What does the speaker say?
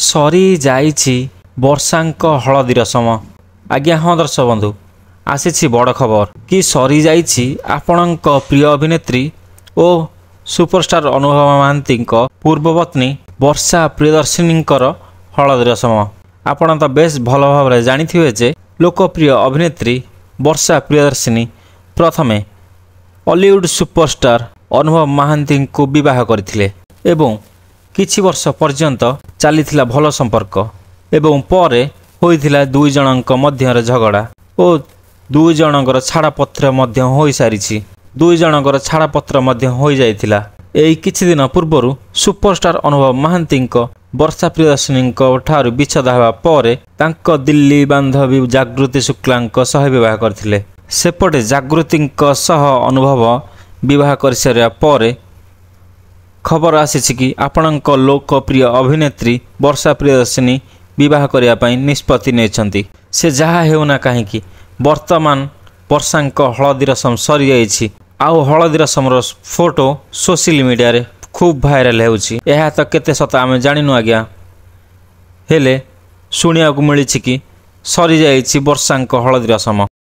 ସରିଯାଇଛି ବର୍ଷାଙ୍କ ହଳଦୀ ରସମ। ଆଜ୍ଞା ହଁ ଦର୍ଶକ ବନ୍ଧୁ, ଆସିଛି ବଡ଼ ଖବର କି ସରିଯାଇଛି ଆପଣଙ୍କ ପ୍ରିୟ ଅଭିନେତ୍ରୀ ଓ ସୁପରଷ୍ଟାର ଅନୁଭବ ମହାନ୍ତିଙ୍କ ପୂର୍ବ ପତ୍ନୀ ବର୍ଷା ପ୍ରିୟଦର୍ଶିନୀଙ୍କର ହଳଦୀ ରସମ। ଆପଣ ତ ବେଶ ଭଲ ଭାବରେ ଜାଣିଥିବେ ଯେ ଲୋକପ୍ରିୟ ଅଭିନେତ୍ରୀ ବର୍ଷା ପ୍ରିୟଦର୍ଶିନୀ ପ୍ରଥମେ ଅଲିଉଡ଼ ସୁପରଷ୍ଟାର ଅନୁଭବ ମହାନ୍ତିଙ୍କୁ ବିବାହ କରିଥିଲେ ଏବଂ କିଛି ବର୍ଷ ପର୍ଯ୍ୟନ୍ତ ଚାଲିଥିଲା ଭଲ ସମ୍ପର୍କ ଏବଂ ପରେ ହୋଇଥିଲା ଦୁଇ ଜଣଙ୍କ ମଧ୍ୟରେ ଝଗଡ଼ା ଓ ଦୁଇ ଜଣଙ୍କର ଛାଡ଼ପତ୍ର ମଧ୍ୟ ହୋଇସାରିଛି। ଦୁଇ ଜଣଙ୍କର ଛାଡ଼ପତ୍ର ମଧ୍ୟ ହୋଇଯାଇଥିଲା। ଏଇ କିଛି ଦିନ ପୂର୍ବରୁ ସୁପରଷ୍ଟାର ଅନୁଭବ ମହାନ୍ତିଙ୍କ ବର୍ଷା ପ୍ରିୟଦର୍ଶିନୀଙ୍କ ଠାରୁ ବିଚ୍ଛେଦ ହେବା ପରେ ତାଙ୍କ ଦିଲ୍ଲୀ ବାନ୍ଧବୀ ଜାଗୃତି ଶୁକ୍ଲାଙ୍କ ସହ ବିବାହ କରିଥିଲେ। ସେପଟେ ଜାଗୃତିଙ୍କ ସହ ଅନୁଭବ ବିବାହ କରିସାରିବା ପରେ ଖବର ଆସିଛି କି ଆପଣଙ୍କ ଲୋକପ୍ରିୟ ଅଭିନେତ୍ରୀ ବର୍ଷା ପ୍ରିୟଦର୍ଶିନୀ ବିବାହ କରିବା ପାଇଁ ନିଷ୍ପତ୍ତି ନେଇଛନ୍ତି। ସେ ଯାହା ହେଉନା କାହିଁକି, ବର୍ତ୍ତମାନ ବର୍ଷାଙ୍କ ହଳଦୀ ରସମ ସରିଯାଇଛି ଆଉ ହଳଦୀ ରସମର ଫଟୋ ସୋସିଆଲ ମିଡ଼ିଆରେ ଖୁବ୍ ଭାଇରାଲ ହେଉଛି। ଏହା ତ କେତେ ସତ ଆମେ ଜାଣିନୁ ଆଜ୍ଞା, ହେଲେ ଶୁଣିବାକୁ ମିଳିଛି କି ସରିଯାଇଛି ବର୍ଷାଙ୍କ ହଳଦୀ ରସମ।